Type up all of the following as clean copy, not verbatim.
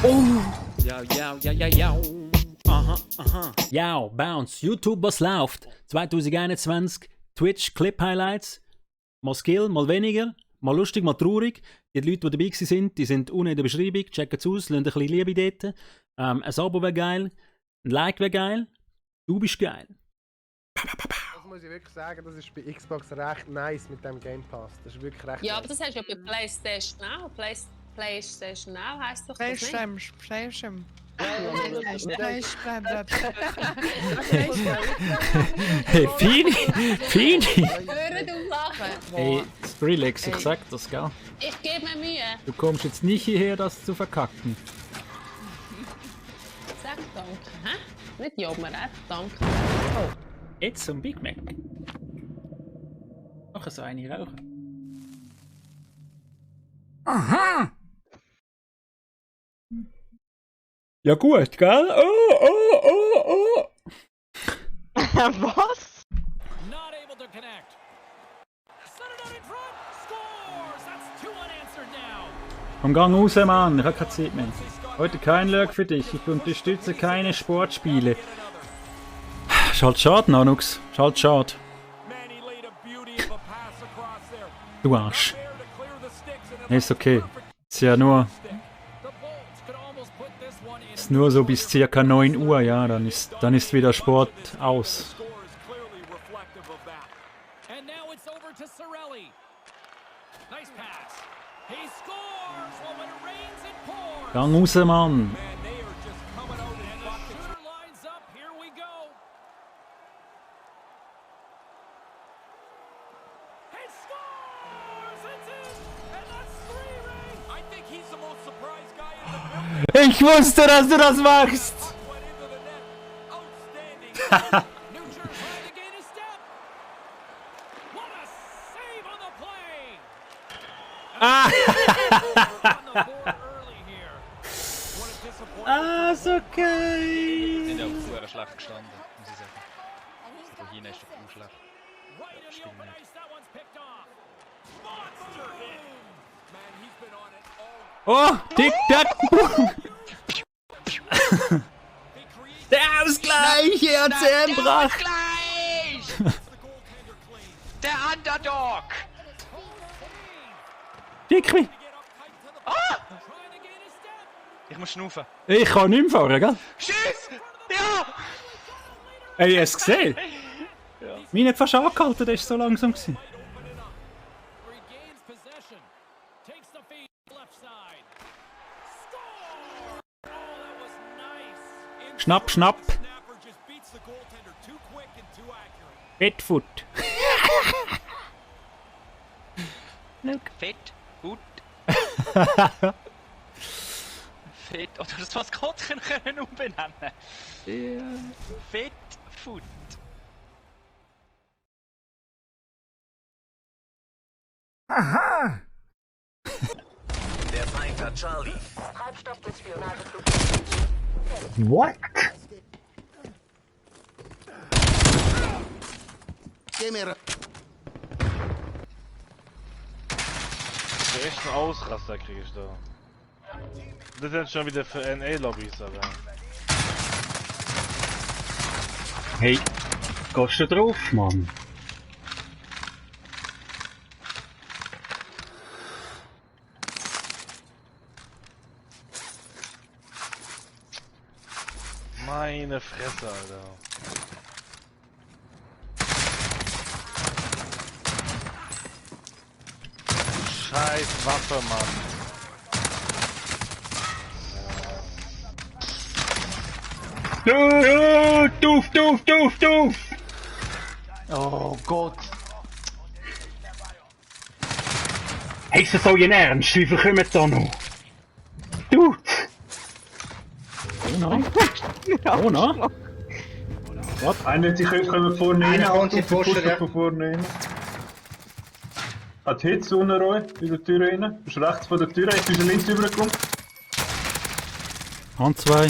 Oh! Ja, ja, ja, ja, ja. Aha, aha. Ja, Bounce. YouTube, was läuft? 2021, Twitch, Clip-Highlights. Mal Skill, mal weniger. Mal lustig, mal traurig. Die Leute, die dabei sind, die sind unten in der Beschreibung. Checkt es aus, lasst ein bisschen Liebe dort. Ein Abo wäre geil. Ein Like wäre geil. Du bist geil. Das muss ich wirklich sagen, das ist bei Xbox recht nice mit dem Game Pass. Das ist wirklich recht Ja, nice. aber das hast du ja bei PlayStation auch. PlayStation auch heisst doch das nicht? PlayStation. Hey, Fini! Fini! Hört auf lachen! Hey, Skrillex, ich sag das, gell? Ich gebe mir Mühe. Du kommst jetzt nicht hierher, das zu verkacken. Sag danke, hä? Nicht jammern, danke. Jetzt zum Big Mac. Noch so eine rauchen. Aha! Ja gut, gell? Oh! Was? Not able to connect. Set it out in front. Scores. That's 2 unanswered now. Komm, gang raus, Mann. Ich hab keine Zeit mehr. Heute kein Lurk für dich. Ich unterstütze keine Sportspiele. Ist halt schade, Nanux. Ist halt schade. Du Arsch. Nee, ist okay. Ist ja nur... Ist nur so bis ca. 9 Uhr, ja. Dann ist wieder Sport aus. And now it's over to Sorelli. Nice pass. He scores while it rains and pours. Gang raus, Mann. And they are just coming out and the shooter lines up. Here we go. He scores! It's in! And that's 3 rings! I think he's the most surprised guy in the building. Ich wusste, dass du das machst. Went into the net. Outstanding. Nugent trying to gain a step. What a save on the play! On the board early here. What a disappointment. Ist okay. sind ja auch sehr schlecht gestanden, muss ich sagen. Also hier ist der auch schlecht. Right in the open ice, that one's picked off. Monster hit. Man, he's been on it all. Oh, Tick-Tack. They create Der Ausgleich, ERCM brach. Gleich! the goaltender clean. Der Underdog! Dick mich. Get up tight to the trying to gain a step. Ich muss schnaufen. Ich kann nicht mehr fahren, gell? Schieß! Ja! Hey, hast du es gesehen? Mich hat fast angehalten, der war so langsam. Gewesen. Open it up. Regains possession. Takes the feed left side. Score! Oh, that was nice. Schnapp, schnapp. Snapper just beats the goaltender too quick and too accurate. Bedfoot. Fett, gut. Fett, oder das Maskottchen können umbenennen. Fett, Food. Der Feind hat Charlie. What? Gamer. Der echten Ausraster krieg ich da. Das sind schon wieder für NA-Lobbys, aber. Hey, gehst du drauf, Mann? Meine Fresse, Alter. Scheiß Waffe, Mann. Doof! Oh Gott. Hey, ist das so in Ernst? Wie viel kommen da noch? Dude! Oh nein. Oh nein. Was? Einer, die kommen vorne rein, und die Poster von vorne rein. Hat Hitze unter euch, in der Tür rein. Ist rechts von der Tür, jetzt ist er links rübergekommen. Hand 2.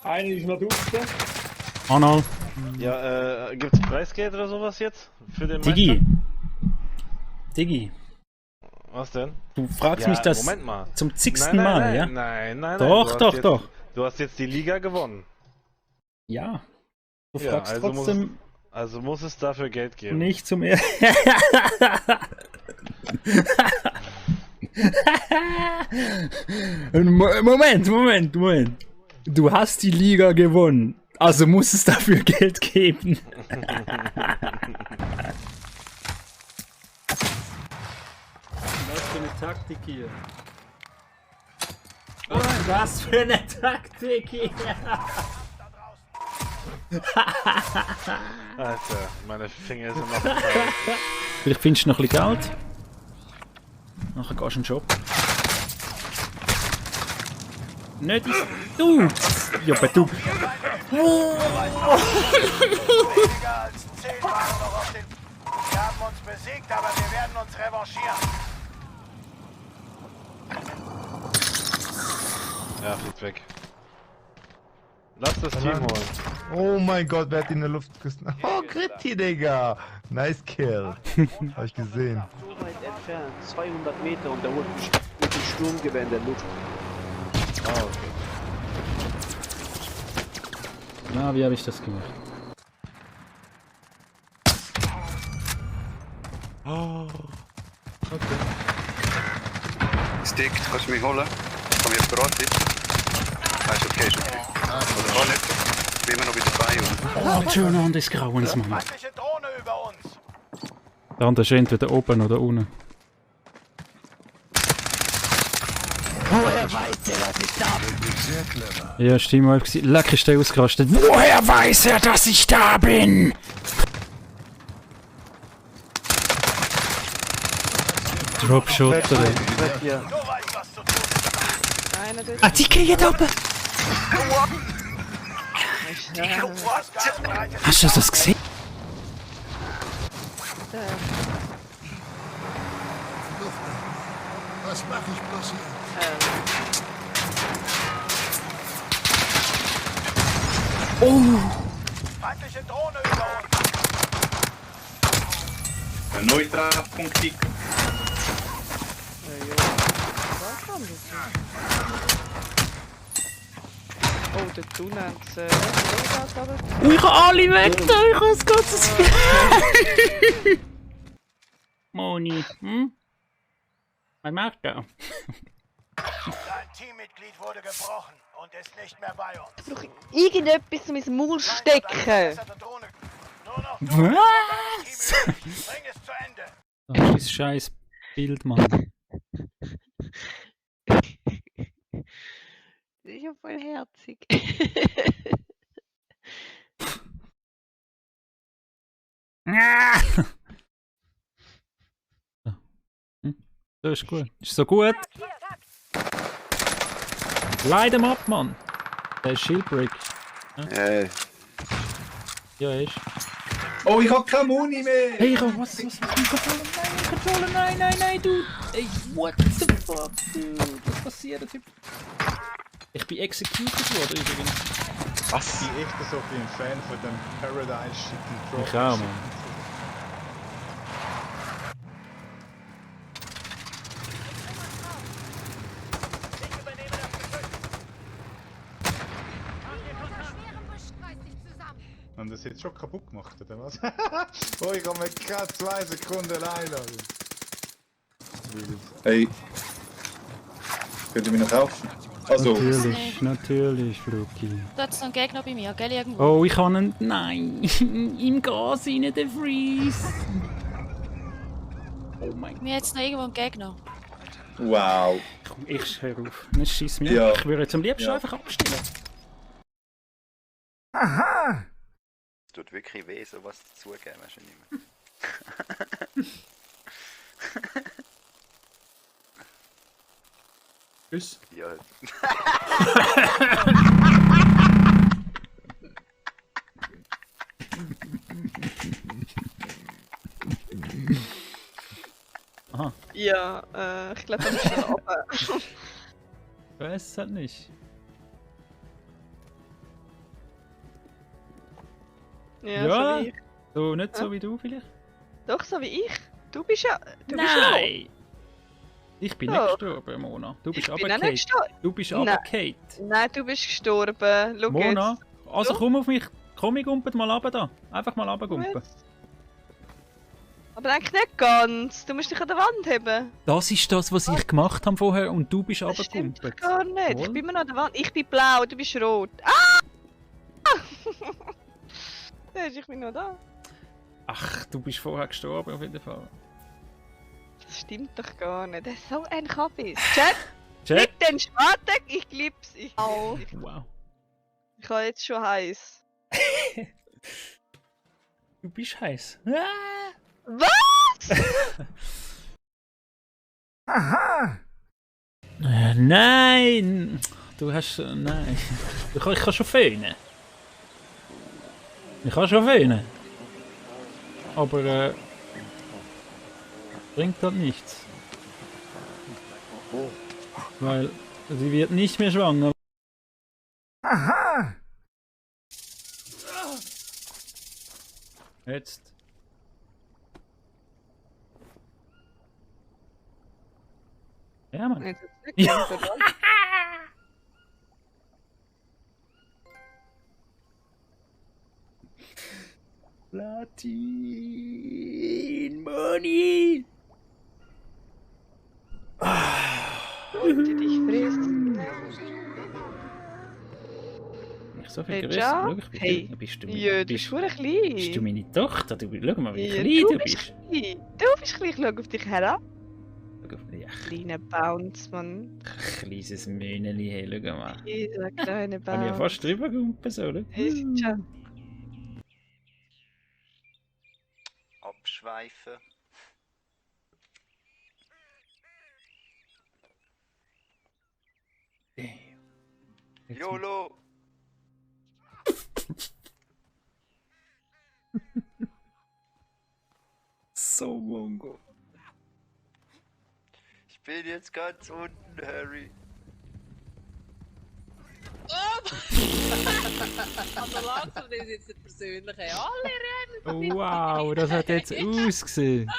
Einer ist noch draußen. Anal. Ja, gibt's Preisgeld oder sowas jetzt? Für den Digi. Matchup? Digi. Was denn? Du fragst Ja, mich das Moment mal. zum zigsten Nein, Mal, nein, ja? Nein. Doch, Du hast jetzt, doch. Du hast jetzt die Liga gewonnen. Ja. Du Ja, fragst also trotzdem Also muss es dafür Geld geben. nicht zum ersten. Moment. Du hast die Liga gewonnen. Also muss es dafür Geld geben. Was für eine Taktik hier. Was für eine Taktik hier. Alter, meine Finger sind noch kalt. Vielleicht findest du noch ein bisschen Geld. Nachher gehst du in den Shop. Nicht ins... Du! Ja, aber du... Weniger als 10 waren noch auf den... Wir haben uns besiegt, aber wir werden uns revanchieren. Ja, fliegt weg. Lass das Team holen. Oh mein Gott, wer hat ihn in der Luft geküsst? Oh, Gritti, Digga! Nice Kill. Hab ich gesehen. So weit entfernt, 200 Meter und der holt mit dem Sturmgewehr in der Luft. Ah, okay. Na, wie habe ich das gemacht? Oh. Stick, kannst du mich holen? Komm jetzt bereit sein? Ah, ist okay, ist okay. Oder war nicht? Ich bin immer noch wieder dabei. Oh, Turn on des Grauens, Mann. Feindliche Drohne über uns. Der andere ist entweder oben oder unten. Woher weiß der, dass ich da bin? Sehr clever. Ja, stimmt. Leck ist der ausgerastet. Woher weiß er, dass ich da bin? Dropshot, oder? Du weißt, was zu tun. Ah, die kriegen da oben! Hast du das gesehen? Was mach ich bloß hier? Feindliche Drohne über uns. Erneut Trefpunkt. Oh, der Tunnel Ich habe alle weg, ich habe das ganze... Moni, hm? Was macht er? Dein Teammitglied wurde gebrochen und ist nicht mehr bei uns. Doch irgendetwas in mein Maul stecken. Nur noch Was? Bring es zu Ende. Das ist scheiß Bild, Mann. Das ist ja voll herzig. Das ist gut. Ist so gut. Leid ihm ab, Mann. Der ist Shieldbreak. Ja, ist. Oh, ich hab keine Muni mehr! Hey, was? Controller, nein, du! Ey, what the fuck, dude? Was passiert, Typ? Ich bin executed worden, übrigens. Was? Ich bin echt so ein Fan von dem Paradise Shit Drop. Ich auch, Mann. Haben das jetzt schon kaputt gemacht, oder was? Oh, ich habe mir gerade 2 Sekunden einladen. Hey. Könnt ihr mich noch kaufen? Also. Natürlich, Fluki. Da hat es noch einen Gegner bei mir, gell, irgendwo? Oh, ich kann einen... Nein! Im Gas rein, der Freeze! Oh mein Gott. Mir jetzt noch irgendwo einen Gegner. Wow. Komm, ich hör auf. Dann schieß mir. Ja. Ich würde jetzt am liebsten Ja. einfach abstellen. Aha! Es tut wirklich weh, sowas dazugeben, weißt du nicht mehr. Tschüss. Ja. Aha. Ja, ich glaube, das ist schon runter. Ich weiß es halt nicht. Ja, Ja. so wie ich. So, nicht so wie du vielleicht? Doch, so wie ich. Du bist ja... Du bist Nein! Ich bin Doch. nicht gestorben, Mona. Du bist Ich bin auch runtergefallen. nicht gestorben. Du bist Nein. runtergefallen. Nein, du bist gestorben. Schau Mona, jetzt. also Du? komm auf mich. Komm, ich gumpet mal runter da. Einfach mal runtergumpen. Aber eigentlich nicht ganz. Du musst dich an der Wand heben. Das ist das, was ich gemacht habe vorher und du bist Das stimmt doch runtergegumpelt. gar nicht. Ich Wohl? bin immer noch an der Wand. Ich bin blau, du bist rot. Ah! Ich bin noch da. Ach, du bist vorher gestorben auf jeden Fall. Das stimmt doch gar nicht. Das ist so ein Kaffee. Chat, Chat? mit den Schwartek, ich lieb's. Wow. Ich habe jetzt schon heiß. Du bist heiß. Was? Nein! Du hast. Nein. Ich kann schon föhnen. Ich kann schon föhnen. Aber bringt das nichts. Weil sie wird nicht mehr schwanger. Jetzt. Ja, Mann. Jetzt ist es Ja. weg, oder? Platin Money. Wollte dich fressen. Nicht so viel Hey, größer. Ciao. Schau, ich bin Hey. bist du Ja, du bist verdammt klein. bist du meine Tochter? Du, schau mal, wie Ja, klein du bist bist. klein. Du bist klein. Schau auf dich herab. Schau auf mich. Kleiner Bounce, Mann. Kleines Möhneli, hey, schau mal. Dieser kleine Kann ich ja Bounce. fast drüber gumpen, so, oder? Hey, ciao. Abschweifen. YOLO! So Mongo. Ich bin jetzt ganz unten, Harry. Aber langsam ist jetzt der persönliche. Alle rennen! Wow, das hat jetzt ausgesehen.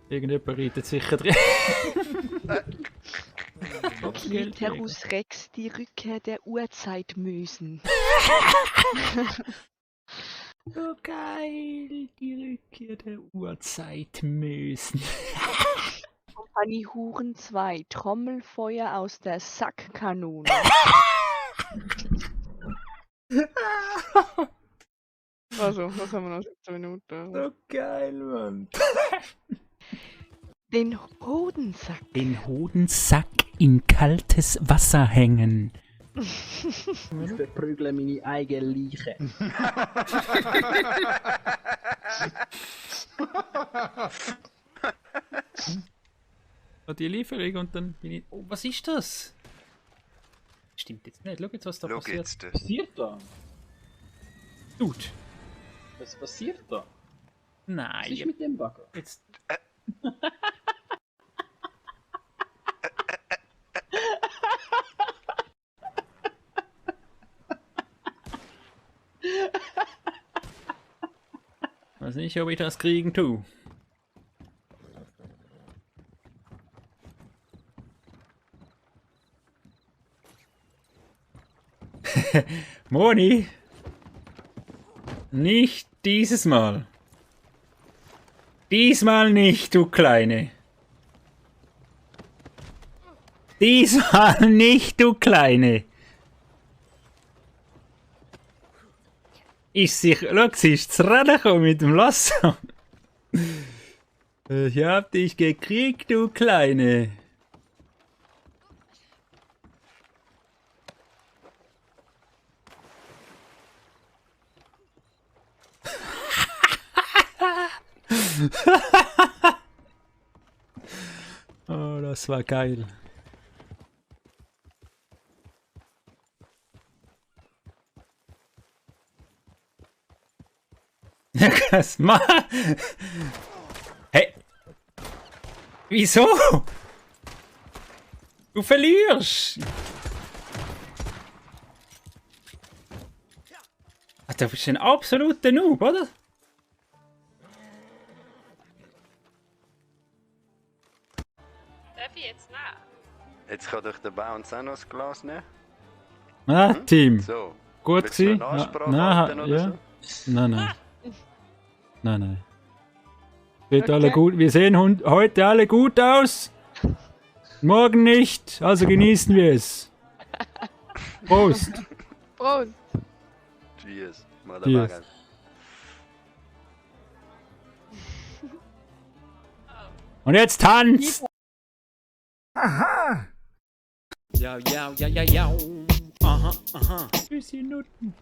Irgendjemand reitet sicher drin. Terus Rex, die Rückkehr der Urzeitmösen. So geil, die Rückkehr der Urzeitmösen. Kompanie Huren 2, Trommelfeuer aus der Sackkanone. Also, was haben wir noch? 17 Minuten. So geil, Mann. Den Hodensack. Den Hodensack in kaltes Wasser hängen. Ich verprügle meine eigene Leiche. Die Lieferung und dann bin ich. Oh, was ist das? Stimmt jetzt nicht. Schau jetzt, was da Schau passiert. jetzt. Was passiert da? Dude. Was passiert da? Nein. Was ist mit dem Bagger? Jetzt. Weiß nicht, ob ich das kriegen tue. Moni! Nicht dieses Mal. Diesmal nicht, du Kleine. Diesmal nicht, du Kleine. Ist sich, schau, sie ist zu Rennen gekommen mit dem Lasso. Ich hab dich gekriegt, du Kleine. Oh, das war geil. Was mach? Hey! Wieso? Du verlierst! Ach, du bist ein absoluter Noob, oder? Darf ich jetzt nach? Jetzt kann doch der Bounce auch noch das Glas nehmen. Ah, Team. So. Gut Willst du noch gewesen? eine Ansprache Nein, halten oder ja. so? Nein. Nein. Sieht alle gut. Wir sehen heute alle gut aus. Morgen nicht. Also genießen wir es. Prost. Prost. Cheers. Cheers. Und jetzt tanzt! Aha! Ja. Aha. Bisschen Nutten.